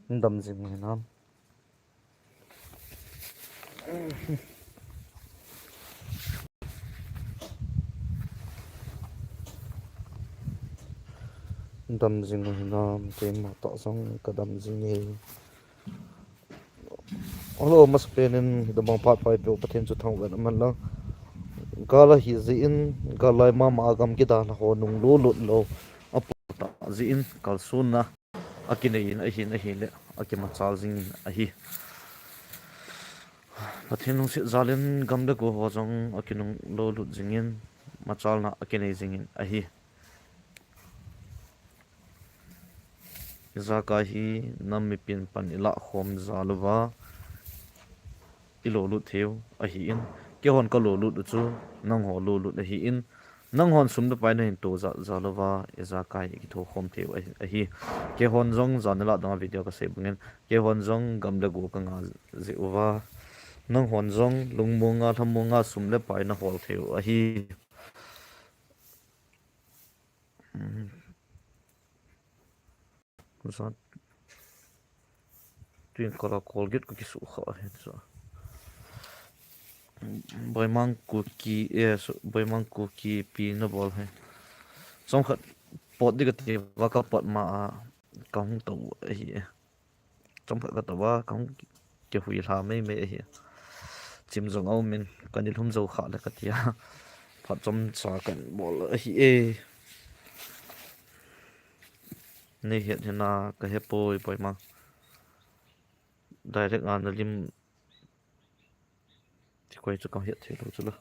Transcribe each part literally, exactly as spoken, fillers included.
Dam jing hinam. Dam jing hinam, keima tah jong ka dam jing e. Hello, masapen in, damang phat pai peh u Pathen chu thangvah in aman lang. Gal ahi jeh in, gal lai mama a gam kidalha ho nung lo lut lou. Apu tah jeh in, kalsonna akinei in ahin ahile, akimachal jing in ahi. Pathen lungset jal in gam le go ho jong akinung lo lut jing in, machalna akinei jing in ahi. Ijakai hi nam mipin pan ilah khom jal uva, ilo lut thei u ahin, keihon kalo lut u chu nangho lo lut ahin, nanghon sum le pai nahin to jal jal uva, ijakai ikitho khom thei u ahi, ahi. Keihon jong jan ilah dong a video kasei bangin, keihon jong gam le go kanga jeh uva, nanghon jong lungmonga, lhammonga sum le pai nahol thei u ahi. Hmm. Jat. Tuin kala Colgate ka kisu kha he sa. Boimang Kuki, eh, so, Boimang Kuki pi na bol he. Chomkhat pot di kati va ka pot ma a ka hung to ahi e. Chomkhat ka to va ka hung kihui lha mei mei ahi. Chim jong aumin ka ni lhum jo kha le kati a. Phat chomcha kan bol ahi e. Nei het hina ka hepoi Boimang. Direct a na lim ti koi chu ka het thei lou chu la.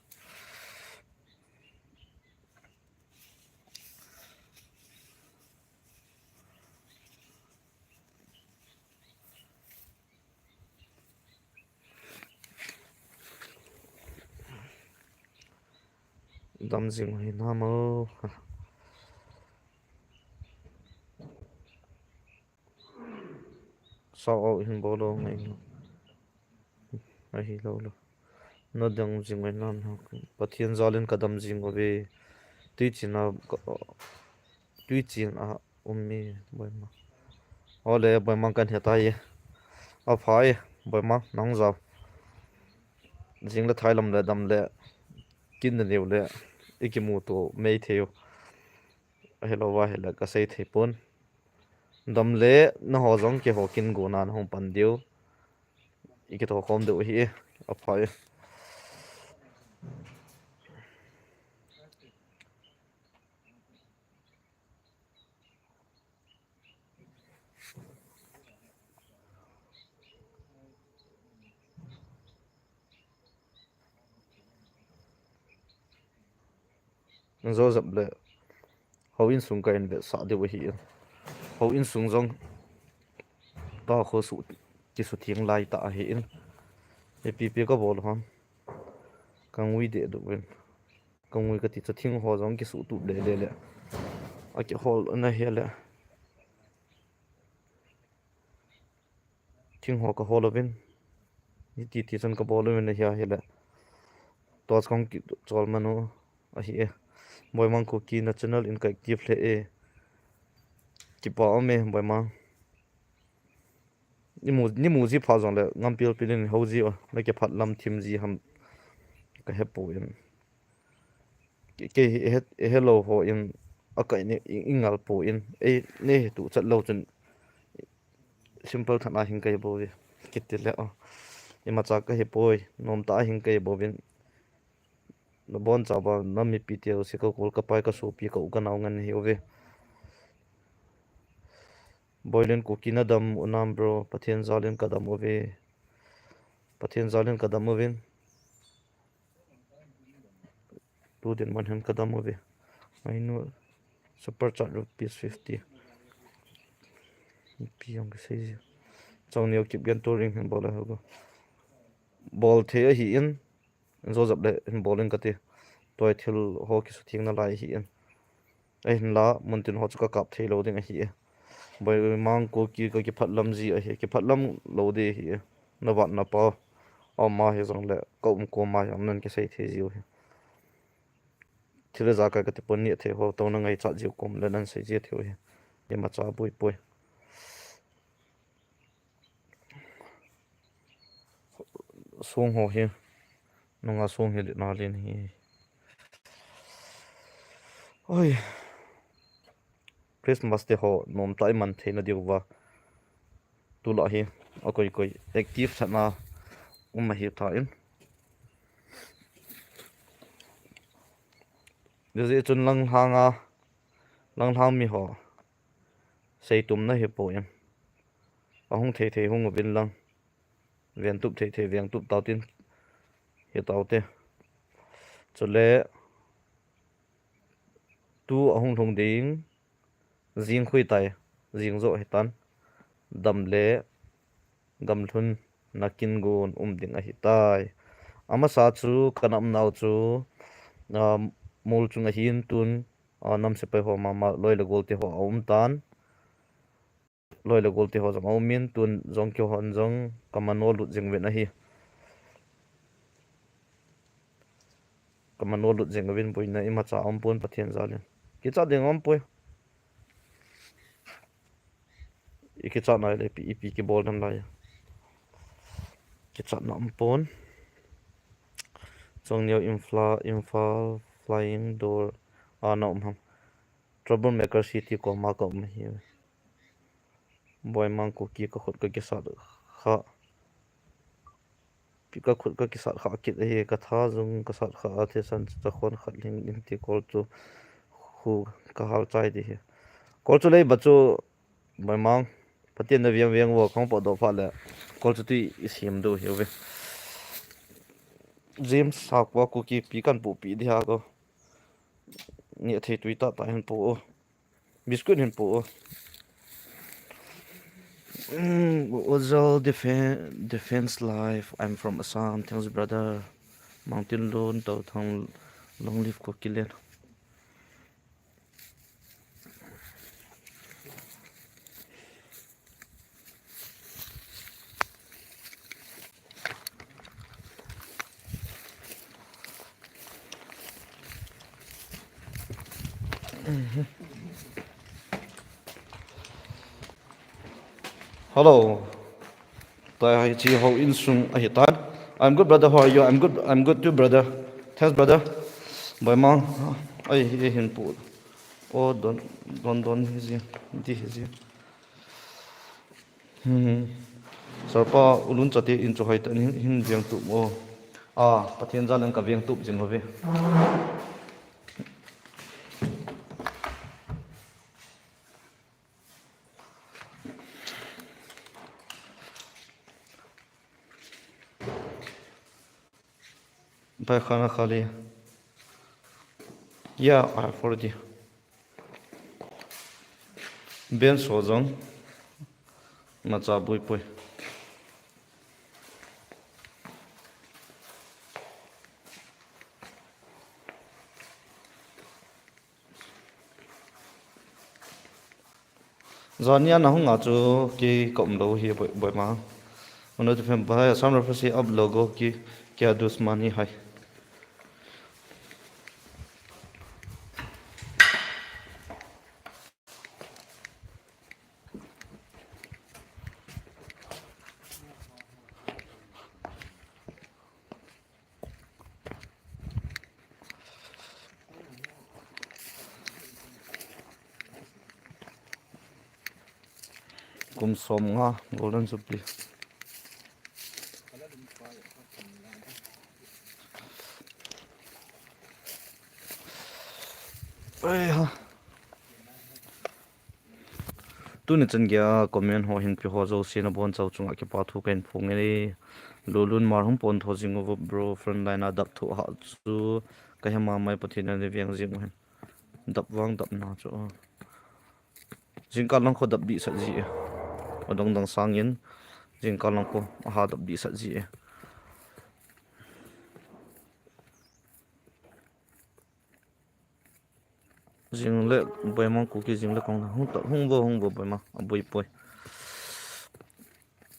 Dam jing hinam o. Sao au hin bol o ngai. Ahi lou lou. Na dam jing hinam, Pathen jal in ka dam jing uve. Tuichin a ka, tuichin a um mi Boimang. Ole Boimang kan he tai. Aphai Boimang nang jao. Jing le thai lam le dam le kin na neu le ikimu to mei thei u. Ahilou va hile ka sei thei pon. Dam le naho jong keiho kin gona nahung pan diu. Ikitho khom diu ahi e. Aphai. Joseph le houin sung ka invetsah diu ahi in. Houin sung jong ta kho su, kisutheng lai ta ahi in. Ipi pi ka bol ham. Ka ngui deh duh in. Ka ngui kati chu thing ho jong kisuhtup le le le. Akihol ana he le. Thing ho ka hol uvin. Hiti ti chun ka bol uvin ahi a hile. Tua chu kong kichol man u ahi e. Boimang Kuki na channel in ka active le e. Kipa um e Boimang. Nimu, nimu ji pha jong le ngam pil pil in hou ji o. Na kiphat lam thim ji ham ka he poi. Kei, kei he, he, he lou ho in a kai ni, i, i ngal poi. Ei, nei he tu chat lou chun simple than a hin kai bou ve. Kiti le o. Imacha ka he poi, nom ta a hin kai bou vin. Na bon cha ba, na mipi te u si ka kol ka pai ka sopi ka u ka nau ngan hi u ve. Boilen Kuki na dam u nam bro, Pathen jal in ka dam u ve. Pathen jal in ka dam u vin. Tu din man hen ka dam u ve. Ai nu super chat rupees fifty. Pi jong ka sei ji. Chong neo kip gen tu ring hen bol a ho go. Bol thei ahi in. Joseph le hin bol in ka ti. Tua thil ho kisutheng na lai ahi in. Ahin la, mun tin ho chu ka kap thei lou ding ahi e. Boimang Kuki ka kiphat lam ji ahi, kiphat lam lou ding ahi e. Na vat na pa. Ama hi jong le, ka um koma jong nan kisei thei ji u hi. Thil le jakai ka ti pon ni thei ho, to na ngaichat ji u kom le nan sei ji thei u hi. Imacha boi poi. song ho hi, nunga song hi lina lin hi. Oi. Christmas te ho nom ta iman theina diu va. Tula hi akoi koi active thana um ahi ta in. Jeh chun lang hanga, lang hang mi ho seitum na hi po in. Ahung thei thei hung uvin lang. Veng tup thei thei veng tup tau tin. Hi tau te. Chule tu ahung lhung ding. Jing khui tai, jing jo hitan, dam le gamlhun nakin gun um ding ahi tai. Amasa chu kanam nau chu, ah, mol chung ahin tun, ah, nam sepai ho mama loi le gol te ho a um tan. Loi le gol te ho jong a um in tun jong keiho hon jong kamano lut jing uvin ahi. Kamano lut jing uvin boina imacha um pon Pathen jalin. Kichat ding um poi. I kichat nai le ipi, ipi kibol dan lai. Kichat na um pon. Chong neo infla, infal flying door. Ah, na um ham. Troublemaker city koma ka um hi. Boimang Kuki ka khut ka kisat kha. Pi ka khut ka kisat kha kit ahi, ka tha jung ka sat kha a, thisan chakhon khat ling in ti kol chu khu ka hal chai ti hi. Kol chu lei ba chu Boimang, Pathen na viang viang vo kong po do pha le. Kol chu ti i sim do hi ve. James Sakwa Kuki pi kan pu pi di ha ko. Ni thei tui ta ta hin pu. Biscuit hin pu. Mm, Ojal Defen-, Defense Life. I'm from Assam. Thanks, brother. Mountain Loan, Tau Thang, long live Kukiland. Hello. Tai hai chi ho insung ahi tan. I'm good, brother. How are you? I'm good. I'm good too, brother. Thanks, brother. Boimang. Ai, hi hin pu. Oh, don, don, don, hi ji. Di hi ji. Hmm. Sarpa ulun chate in chu hoi ta hin, hin viang tup mo. Ah, Pathen jal in ka viang tup jing ho ve. Paikhan a khali. Yeah, I've already. Ben so jong. Macha bui pui. Jania na hung a chu kei ka um lou hi boi, Boimang. Mano tu phem bai, Assam Rifles hi up logo ki kya dusmani hai. Kum som nga Golden Jubilee. Ai ha. Tuni chan geiya comment ho hin pe ho jouse nabonchau chunga kipa thu kahin phong e. Lulun Mar hung pon tho jing uvo bro, frontline a dap tho ha chu kahe mama e, Pathen in aveng jing uhen. Dap vang dap na chu. Jingkah lang kho dap dih sat ji e. Adang dang sangin jingkah lang kho aha dap dih sat ji e. Jing le Boimang Kuki jing le kong na hung ta, hung vo, hung vo Boimang, aboi poi.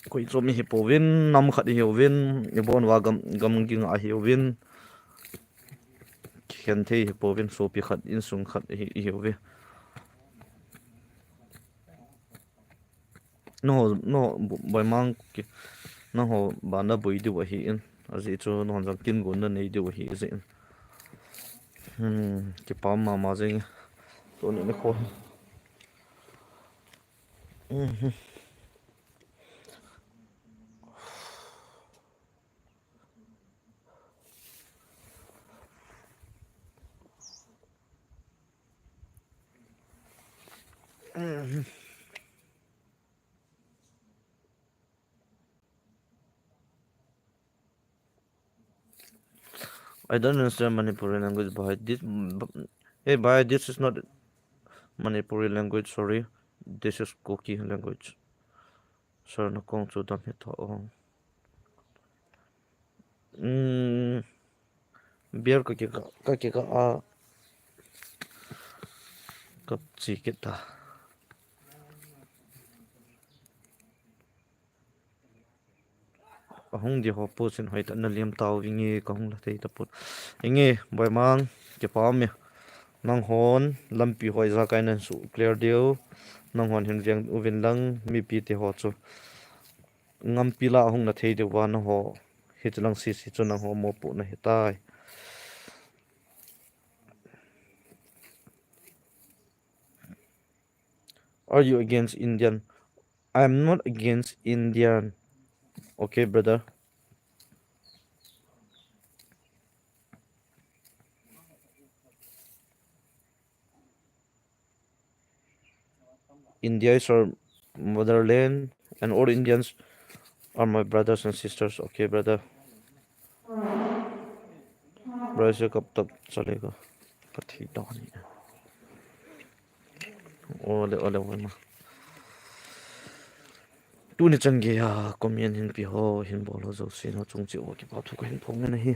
Koi chom ihi pouvin, nam khat ihi uvin, ibon uva gam, gam ging a ihi uvin. Kikhen thei ihi pouvin, sopi khat, insung khat ihi, ihi uve. Nangho, nangho, Bo-, Boimang Kuki, nangho bana boi diu ahin. Ajeh chu nahon jong kin gon nanei diu ahi jeh in. Hmm, kipah mama jeng. Tuni nikho. Hmm. I don't understand Manipuri language, bhai. This, b-, hey, bhai, this is not Manipuri language, sorry. This is Kuki language. Sir, na kong chu dam hi tho. Hmm. Beer ka kika, ka kika a. Kap chi kita. Ahung di ho po sin hoi ta na liam tau vinge ka hung la thei ta put. Inge, boi mang, kipah me. Nanghon, lampi hoi ja kai nan su clear diu. Nanghon hin veng uvin lang, mipi te ho chu. Ngampi la hung na thei diu va na ho. Hiti lang sisi chu nangho mo pu na hitai. Are you against Indian? I'm not against Indian. Okay, brother. India is our motherland, and all Indians are my brothers and sisters. Okay, brother. Brother, se kab tak chalega? Kathi ta ni. Ole, ole, ole ma. Tuni chan geiya comment hin pe ho, hin bol ho jouse nachung cheh uva kipathu kahin phong e nahi.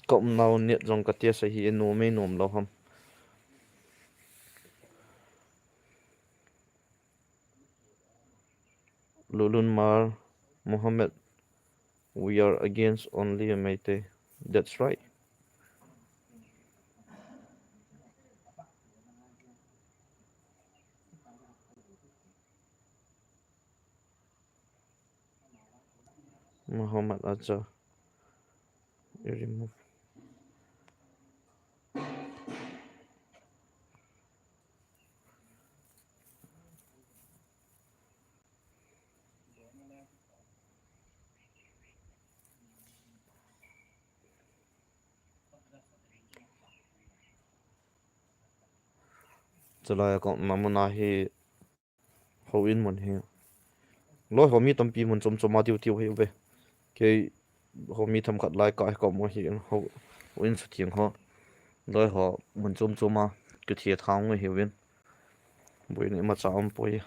Ka umnau net jong ka test ahi, nom e nom lou ham. Lulun Mar, Mohammed, we are against only Meitei. That's right. Muhammad Acha. Remove. Chulai a ka umna mun a hi houin mun hi. Loi ho mi tampi mun chom chom a tiu tiu hi uve. Kei ho mi themkhat lai kah hi ka um u ahi, houin sutheng ho. Loi ho mun chom chom a kithi thang u ahiuvin. Boina imacha um poi.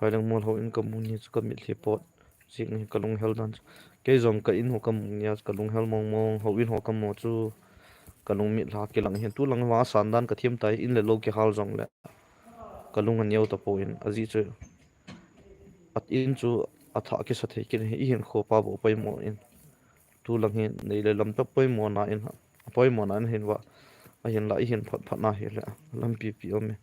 Hoileng mol houin ka mu ni chu ka mitlhi pot. Jing hi ka lunghel dan chu. Kei jong ka in ho ka mu ni a chu ka lunghel mong mong, houin ho ka mu chu ka lungmit lha kilang hin. Tulang vang a san dan ka thim tai, in le lou kihal jong le ka lung a neo tapon, ajeh chu a in chu a thah kisa thei kit hi, i hinkho pa bou poimo in. Tulang hi nei le lam peh poimo na in, poimo na in hin va, ahinla i hin phat phat na hi le lampi pi um e.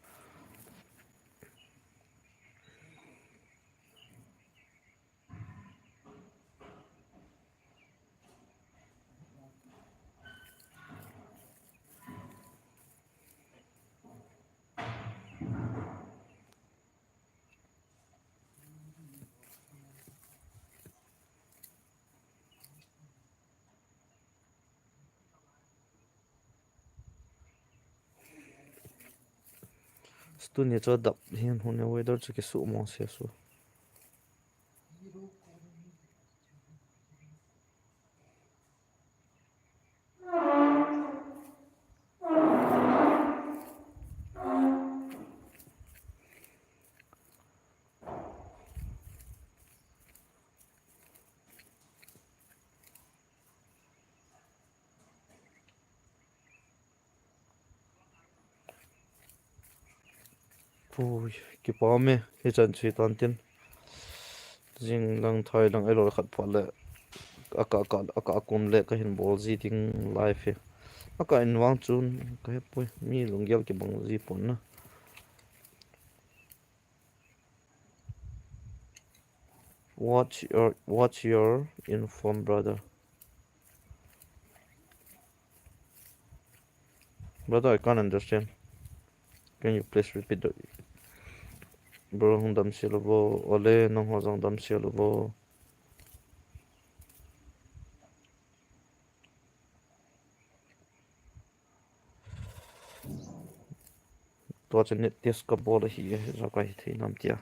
Tuni chu dap hin hung e, weather chu kisuh mong se su. Ui, kipa me, hichan chu hitan tin. Jing lang thai lang elo khat pha le. Aka, aka, aka kum le kahin bol ji ding live hi. Aka in vang chun, ka hepui, mi lunggel kibang ji pon na. What's your, what's your inform, brother? Brother, I can't understand. Can you please repeat the... Bro, hung damsel uvo, ole, nangho jong damsel uvo. Tua chu net test kabol ahi, jakai thei nam tia.